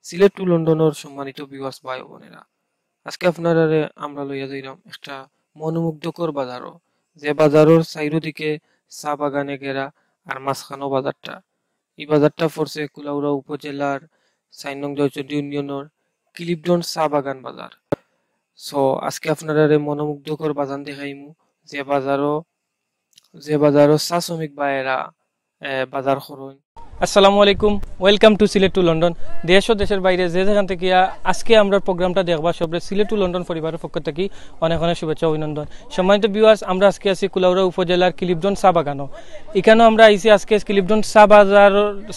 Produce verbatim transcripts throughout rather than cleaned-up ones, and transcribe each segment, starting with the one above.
সিলেট টু লন্ডনর সম্মানিত ভিউয়ার্স ভাই ও বোনেরা, আজকে আপনারারে আমরা লইয়া যাইরাম একটা মনোমুগ্ধকর বাজারো, যে বাজারর চাইরোদিকে চা বাগানে ঘেরা আর মাঝখানো বাজারটা। এই বাজারটা পড়ছে কুলাউড়া উপজেলার চার নং জয়চন্ডী ইউনিয়নর ক্লিফটন চা বাগান বাজার। সো আজকে আপনারারে মনোমুগ্ধকর বাজার দেখাইমু, যে বাজারো, যে বাজারো চা শ্রমিক ভাইয়েরা, এ, বাজার করইন। আসসালামু আলাইকুম, welcome to Sylhet to London. দেশ ও দেশের বাইরে যে যেখান থাকি আ-, আজকে আমরার প্রোগ্রামটা দেখবা সবরে সিলেট টু লন্ডন পরিবারর পক্ষ থাকি অনেক অনেক শুভেচ্ছা অভিনন্দন। সম্মানিত ভিউয়ার্স, আমরা আজকে আছি কুলাউড়া উপজেলার ক্লিফটন চা বাগানো। ইখানো আমরা আইছি আজকে ক্লিফটন চা বাজার,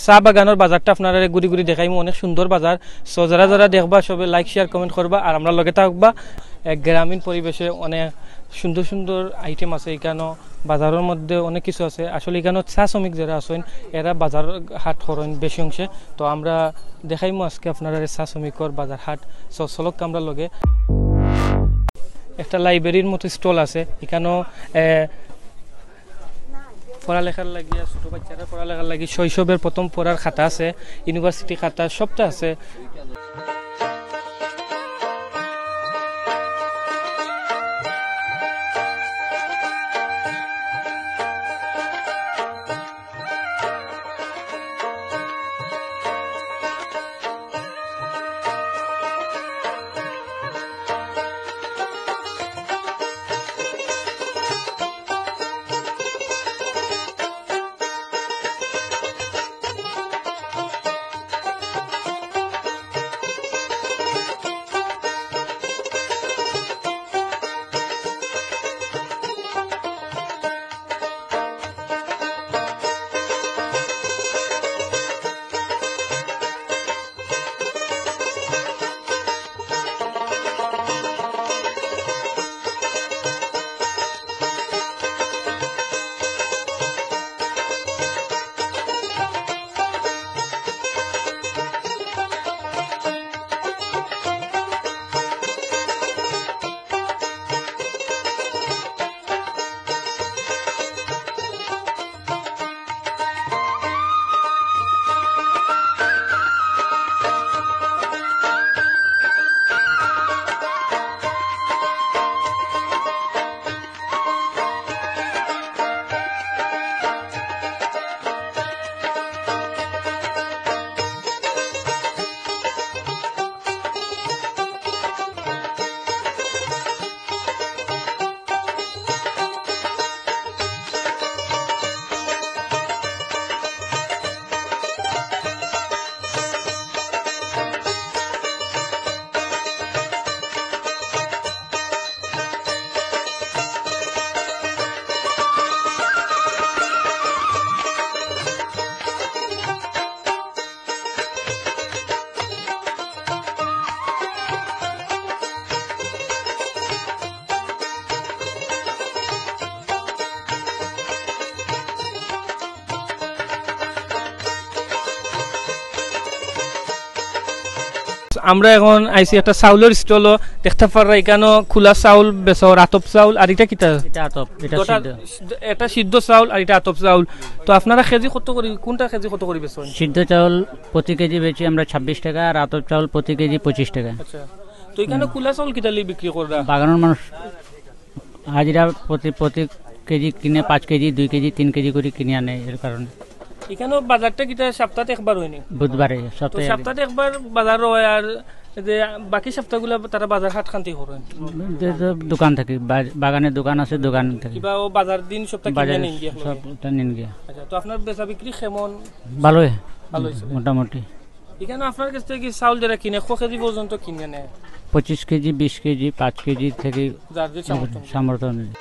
চা বাগানর বাজারটা আপনারারে ঘুরি ঘুরি দেখাইমু, অনেক সুন্দর বাজার। সো যারা যারা দেখবা সবে লাইক, শেয়ার, কমেন্ট করবা আর আমরার লগে থাকবা। এক গ্রামীণ পরিবেশে অনেক সুন্দর সুন্দর আইটেম আছে ইখানো, বাজারর মধ্যে অনেক কিছু আছে। আসলে ইখানো চা শ্রমিক যারা আছইন, এরা বাজার হাট করইন বেশি অংশে। তো আমরা দেখাইমু আজকে আপনারারে চা শ্রমিকর বাজার হাট। সো চলউক্কা আমরার লগে। একটা লাইব্রেরির মতো স্টল আছে ইখানো, এ, পড়ালেখার লাগি আর ছোট বাচ্চারা পড়ালেখার লাগি শৈশবের প্রথম পড়ার খাতা আছে, ইউনিভার্সিটি খাতা, সবটা আছে। আমরা এখন আইছি একটা চাউলর স্টলও, দেখতা পাররা ইখানো খোলা চাউল বেচইন, আতপ চাউল, আর ইটা কিতা? ইটা আতপ, ইটা সিদ্ধ। একটা সিদ্ধ চাউল আর ইটা আতপ চাউল। তো আপনারা কেজি কত করি, কোনটা কেজি কত করি বেচইন? সিদ্ধ চাউল প্রতি কেজি বেচি আমরা ছাব্বিশ টাকা, আর আতপ চাউল প্রতি কেজি পঁচিশ টাকা। আচ্ছা, তো ইখানো খোলা চাউল কিতার লাগি বিক্রি কররা? বাগানর মানুষ হাজিরা প্রতি, প্রতি কেজি কিনে, পাঁচ কেজি, দুই কেজি, তিন কেজি করি কিনে আনে, এর কারণে। ইখানো বাজারটা কিতা সপ্তাহে একবার অয়নি? বুধবারে, তো সপ্তাহে একদিন। সপ্তাহে একবার বাজার অয়, আর যে বাকি সপ্তাহগুলা তারা বাজার হাট খান্তি করইন? যে, যে দোকান থাকি, বা-, বাগানে দোকান আছে, দোকান থাকি। কিবা ও বাজার দিন সপ্তাহে কিনে বাজারে নিন গিয়া? সবটা নিন গিয়া। আচ্ছা, তো আপনার বেচা বিক্রি কেমন? ভালোই। ভালো অইছে। মোটামুটি। ইখানো আপনার কাছ থাকি চাউল যারা কিনে, ক কেজি পর্যন্ত কিনে নেয়? পঁচিশ কেজি, বিশ কেজি, পাঁচ কেজি থাকি যার যে সামর্থ্য অনুযায়ী। সামর্থ্য অনুযায়ী।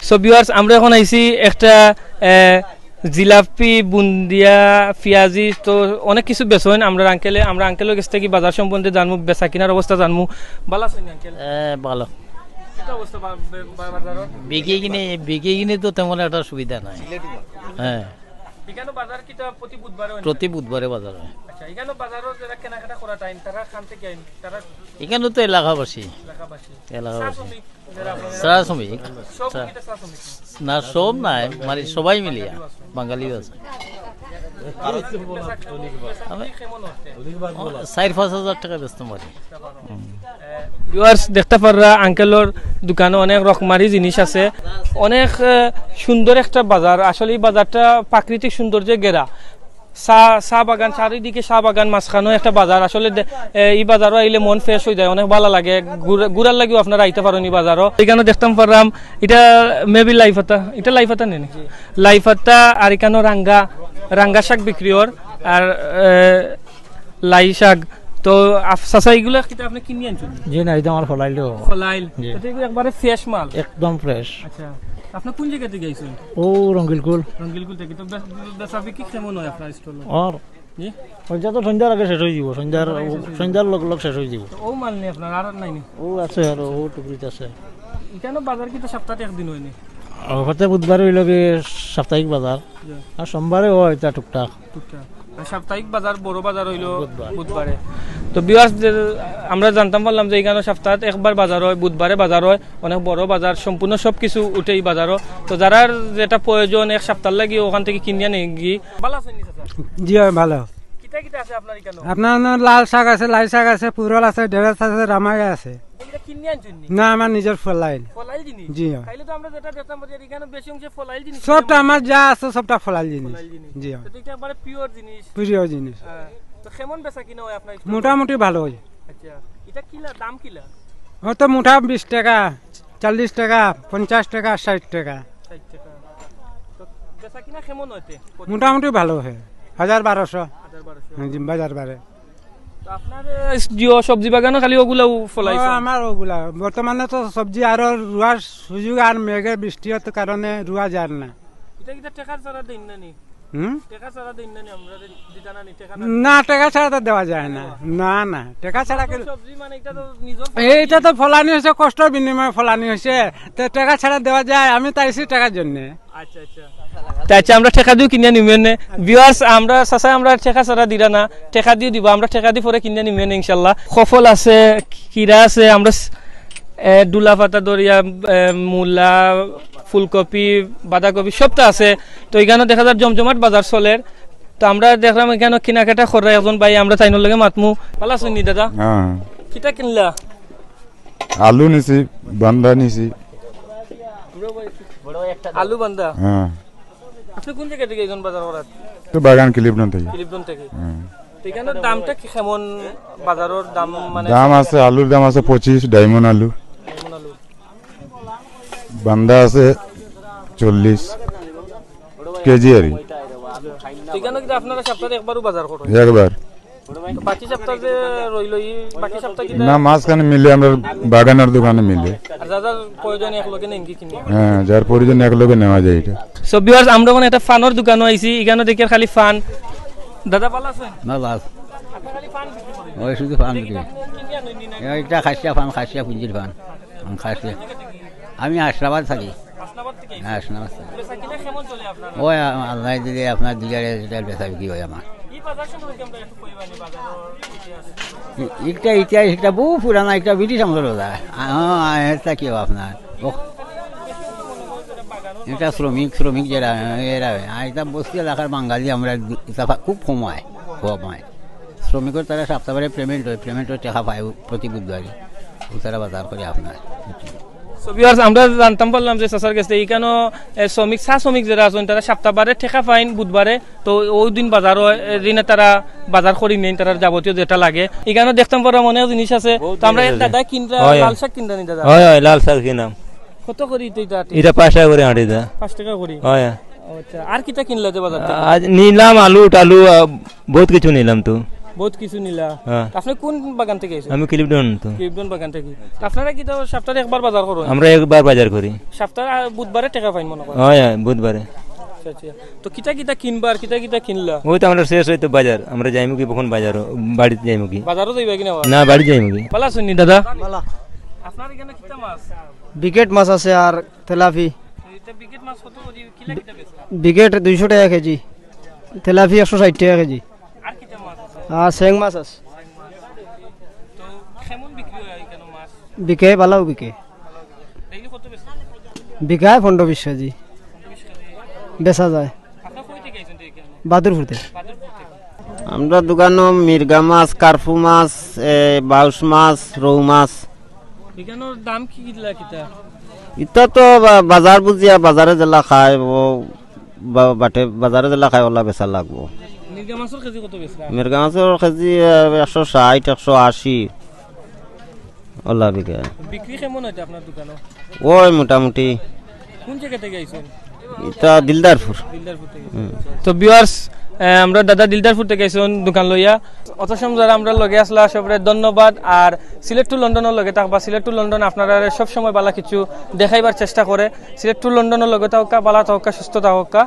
So viewers, আমরা এখন আইছি একটা, আহ, জিলাপি, বুন্দিয়া, পিয়াজি, তো অনেক কিছু বেচইন। আমরা আঙ্কেলে, আমরা আঙ্কেলর গেছ থাকি বাজার সম্বন্ধে জানমু, বেচা কিনার অবস্থা জানমু। ভালা আছইন আঙ্কেল? হ্যাঁ, ভালো। কিতা অবস্থা বা-, বে-, বা-, বাজারর? বিক্রি কিনে, বিক্রি কিনে তো তেমন একটা সুবিধা নাই। হ্যাঁ। ইকানো বাজার কিতা প্রতি বুধবারে অয়? প্রতি বুধবারে বাজার অয়। আচ্ছা, ইকানো বাজারর যারা কেনাকাটা করা টাইম, তারা খান থাকি আইন, তারা এখানে তো এলাকাবাসী। এলাকাবাসী। এলাকাবাসী। চা শ্রমিক, যারা আপনারা চা শ্রমিক। সব চা। কিতা চা শ্রমিক? না, সব নাই, মানে সবাই মিলিয়া। বাঙালিও আছে। বাঙালিও আছে। আমি চাইর পাঁচ হাজার টেকা বেচতাম পারি। Viewers, দেখতা পাররা আঙ্কেলর দোকানো অনেক রকমারি জিনিস আছে, অনেক, আহ, সুন্দর একটা বাজার। আসলে এই বাজারটা প্রাকৃতিক সৌন্দর্যে ঘেরা। চা, চা বাগান, চারিদিকে চা বাগান, মাঝখানো একটা বাজার। আসলে দে-, এ, এই বাজারো আইলে মন fresh অই যায়, অনেক ভালা লাগে। ঘুর-, ঘুরার লাগিও আপনারা আইতা পারইন এই বাজারো। ইকানো দেখতাম পারলাম, ইটা maybe লাই পাতা, ইটা লাই পাতা নি নি? লাই পাতা আর ইকানো রাঙ্গা, রাঙ্গা শাক বিক্রি অর, আর, এ, লাই শাক। তো আফ-, চাচা, ইগুলা কিতা আপনে কিনি আনছইন? জি না, ইটা আমার ফলাইল। ফলাইল? জি। তো ইগুলা একবারে fresh মাল? একদম fresh। আচ্ছা, আপনে কোন জাগা থাকি আইছইন? ও রঙ্গিলকুল। রঙ্গিলকুল থাকি। তো বেচ-, বেচা বিক্রি কেমন অয় আপনার স্টলো? আর জি? ওইটা তো সন্ধ্যার আগে শেষ অই যিবো, সন্ধ্যার, সন্ধ্যার আগে শেষ অই যিবো। সন্ধ্যার লগ লগ শেষ অই যিবো। তো ও মাল নি আপনার, আর নাই নি? ও আছে, আর ও টুকরিত আছে। ইকানো বাজার কিতা সপ্তাহত একদিন অয় নি? ও, হতে বুধবারে অইলো গি সাপ্তাহিক বাজার। জি। আর সোমবারে অয় ইতা টুকটাক। টুকটাক। আর সাপ্তাহিক বাজার, বড় বাজার অইলো বুধবার। বুধবারে। তো viewers, যে আমরা জানতাম পারলাম যে ইকানো সপ্তাহত একবার বাজার অয়, বুধবারে বাজার অয়, অনেক বড় বাজার, সম্পূর্ণ সব কিছু উঠে এই বাজারো। তো যারার যেটা প্রয়োজন এক সপ্তাহর লাগি ওখান থাকি কিনিয়া নেইগি। ভালা আছইন নি চাচা? জি, অয় ভালো। কিতা কিতা আছে আপনার ইকানো? আপনার অনো লাল শাক আছে, লাই শাক আছে, পুরল আছে, ঢেঁড়স আছে, রামাই আছে। ইটা কিনি আনছইন নি? না, আমার নিজর ফলাইল। ফলাইল জিনিস? জি, অয়। তাইলে তো আমরা যেটা দেখতাম পারি, ইকানো বেশি অংশে ফলাইল জিনিস। সবটা আমার যা আছে, সবটা ফলাইল জিনিস। ফলাইল জিনিস। জি, অয়। তো ইটা একবারে pure জিনিস। Pure জিনিস। হ্যাঁ। তো কেমন বেচা কিনা অয় আপনার স্টলো? মোটামুটি ভালো অয়। আচ্ছা, ইটা কিলা, দাম কিলা? অত মোটা বিশ টেকা, চল্লিশ টেকা, পঞ্চাশ টেকা, ষাইট টেকা। ষাইট টেকা। তো বেচা কিনা কেমন অয় তে? মোটামুটি ভালো অয়, হাজার বারোশো। হাজার বারোশো। হ্যাঁ, জি, বাজার বারে। তো আপনার, এ, জিও সবজি বাগানো খালি ওগুলাউ ফলাইছইন? ও, আমার ওগুলা। বর্তমানে তো সবজি আরো রুয়ার সুযোগ, আর মেঘে বৃষ্টি অত কারণে রুয়া যার না। ইটা কিতা টেকা ছাড়া দেইন না নি? হুম? টেকা ছাড়া দেইন না নি আমরা, দিতা না নি, টেকা না? না, টেকা ছাড়া তো দেওয়া যায় না। না, না, টেকা ছাড়া কি? সবজি মানে ইটা তো নিজর, এইটা তো ফলানি অইছে, কষ্টর বিনিময়ে ফলানি অইছে। তো টেকা ছাড়া দেওয়া যায়? আমি তো আইছি টেকার জন্যে। আচ্ছা, আচ্ছা। তে আচ্ছা, আমরা টেকা দিও কিনিয়া নিমু এনে। Viewers, আমরা চাচা, আমরা টেকা ছাড়া দিরা না, টেকা দিও দিবা, আমরা টেকা দি পরে কিনিয়া নিমু এনে ইনশাআল্লাহ। কফল আছে, কিরা আছে, আমরা স-, এ, ডুলা পাতা ধরিয়া, এ, মূলা, ফুলকপি, বাঁধাকপি সবতা আছে। তো ইকানো দেখা যার জমজমাট বাজার চলের। তো আমরা দেখলাম ইকানো কিনাকাটা কররা একজন ভাই, আমরা তাইনর লগে মাতমু। ভালা আছইন নি দাদা? হ্যাঁ। কিতা কিনলা? আলু নিছি, বান্দা নিছি। আলু বান্দা? হ্যাঁ। আপনে কোন জাগা থাকি আইছইন বাজার করাত? তো বাগান ক্লিফটন থাকি। ক্লিফটন থাকি। হ্যাঁ। তো ইকানো দামটা কি কেমন? বাজারর দাম মানে? দাম আছে, আলুর দাম আছে পঁচিশ, ডায়মন্ড আলু। ডায়মন্ড আলু। বান্দা আছে চল্লিশ কেজি আর কি। তো ইকানো কিতা আপনারা সপ্তাহে একবারউ বাজার করইন? একবার। তো বাকি সপ্তাহ যে রইলো, ই বাকি সপ্তাহ কিতা? না, মাঝখানে মিলে আমরা বাগানর দোকানো মিলে। আর যা যার প্রয়োজন একলগে নেইন কি কিনি? হ্যাঁ, যার প্রয়োজন একলগে নেওয়া যায় ইটা। So viewers, আমরা অখন একটা পানর দোকানো আইছি, ইকানো দেখিয়ার খালি পান। দাদা ভালা আছইন? না, লাল। আপনে খালি পান বিক্রি করইন? ওই শুধু পান বিক্রি। ইটা কিনি আনইন নি না? ইটা খাসিয়া পান, খাসিয়া পুঞ্জির পান। আমি খাসিয়া। আমি আশরাবাদ থাকি। হাসনাবাদ থাকি? হ্যাঁ, হাসনাবাদ থাকি। বেচা কিনা কেমন চলে আপনার? ওই আ-, আল্লায় দিলে আপনার দুই আড়াই হাজার টেকার বেচা বিক্রি অয় আমার। ই বাজার সম্পর্কে আমরা একটু কইবা নি, বাজারর ইতিহাস? ই-, ইটা ইতিহাস, ইটা বহু পুরানা, ইটা ব্রিটিশ আমলর বাজার। আ, হ্যাঁ, আ, এটা কি আপনার? ও, ইটা শ্রমিক, শ্রমিক যেরা, এরা, আ, ইটা বস্তি এলাকার বাঙালি আমরা, ইটা ফা-, খুব কম অয়, কম অয়। শ্রমিকর তারা সপ্তাহবারে payment অয়, payment অয় টেকা পায় প্রতি বুধবারে। ও তারা বাজার করে আপনার। So viewers, আমরা জানতাম পারলাম যে চাচার গেছে ইকানো, এ, শ্রমিক, চা শ্রমিক যেরা আছইন, তারা সপ্তাহবারে টেকা পাইন বুধবারে, তো ওই দিন বাজার অয়, এ, দিনে তারা বাজার করি নেইন, তারার যাবতীয় যেটা লাগে। ইকানো দেখতাম পারলাম অনেক জিনিস আছে, বহুত তো আমরা জিনিস এক আছে। দাদা কিনরা, হয়, হয়। লাল শাক কিনরা নি দাদা? হয়, হয়, লাল শাক কিনলাম। কত করি ইটা, ইটা আটি? ইটা পাঁচ টেকা করি আটি ইটা। পাঁচ টেকা করি? হয়, হয়। আচ্ছা, আর কিতা কিনলা যে বাজার থাকি? আজ নিলাম আলু টালু, আ, বহুত কিছু নিলাম তো। বহুত কিছু নিলা। হ্যাঁ। আপনি কোন বাগান থেকে আইছেন? আমি ক্লিফটন তো। ক্লিফটন বাগান থেকে। আপনারা কিতা সপ্তাহে একবার বাজার করেন? আমরা একবার বাজার করি। সপ্তাহে, আহ, বুধবারে টেকা পাইন মনে করেন? হয়, হয়, বুধবারে। আচ্ছা, আচ্ছা। তো কিতা কিতা কিনবা আর কিতা কিতা কিনলা? ওই তো আমরা শেষ হইতো বাজার, আমরা যাইমু কি এখন বাজারও, বাড়িত যাইমু কি? বাজারও যাইবা কিনা আবার? না, বাড়িত যাইমু কি? ভালা আছইন নি দাদা? আপনার এখানে কিতা মাছ? বিকেট মাছ আছে আর তেলাপি। এটা বিকেট মাছ কত কেজি? কিলা কিতা বেচলা? বিকেট দুইশো টাকা কেজি, তেলাপি একশো ষাট টাকা কেজি, আর কিতা মাছ আছে? আর চেং মাছ আছে। তো কেমন বিক্রি হয় এখানে মাছ? বিকে, ভালাও বিকে। ডেইলি কত বেচলা? বিকায় পনেরো বিশ কেজি বেচা যায়। আপনারা কই থেকে আইছেন তো এখানে? বাদুরপুর থেকে। বাদুরপুর থেকে। আমরা দোকানো মির্গা মাছ, কার্ফু মাছ, এ, বাউশ মাছ, রৌ মাছ। এখানোর দাম কি কিলা কিতা? ইতা তো বা-, বাজার বুঝিয়া বাজারে যেলা খায়, ও বা-, বাটে বাজারে যেলা খায়, ওলা বেচা লাগবো। মির্গা মাছর কেজি কত বেচলা? মির্গা মাছর কেজি, এ, একশো ষাট, একশো আশি, ওলা বিঘা। বিক্রি কেমন হইতে আপনার দোকানো? ওই মোটামুটি। কোন জায়গা থেকে আইছেন? ইতা দিলদারপুর। দিলদারপুর থেকে। তো ভিউয়ার্স, আমরা দাদা দিলদারপুর থেকে আইছেন দোকান লইয়া। অত সময় যারা আমরা লগে আসলা, সবরে ধন্যবাদ। আর সিলেট টু লন্ডনর লগে থাকবা। সিলেট টু লন্ডন আপনারা সব সময় বালা কিছু দেখাইবার চেষ্টা করে। সিলেট টু লন্ডনর লগে থাকা, বালা থাকা, সুস্থ থাকা।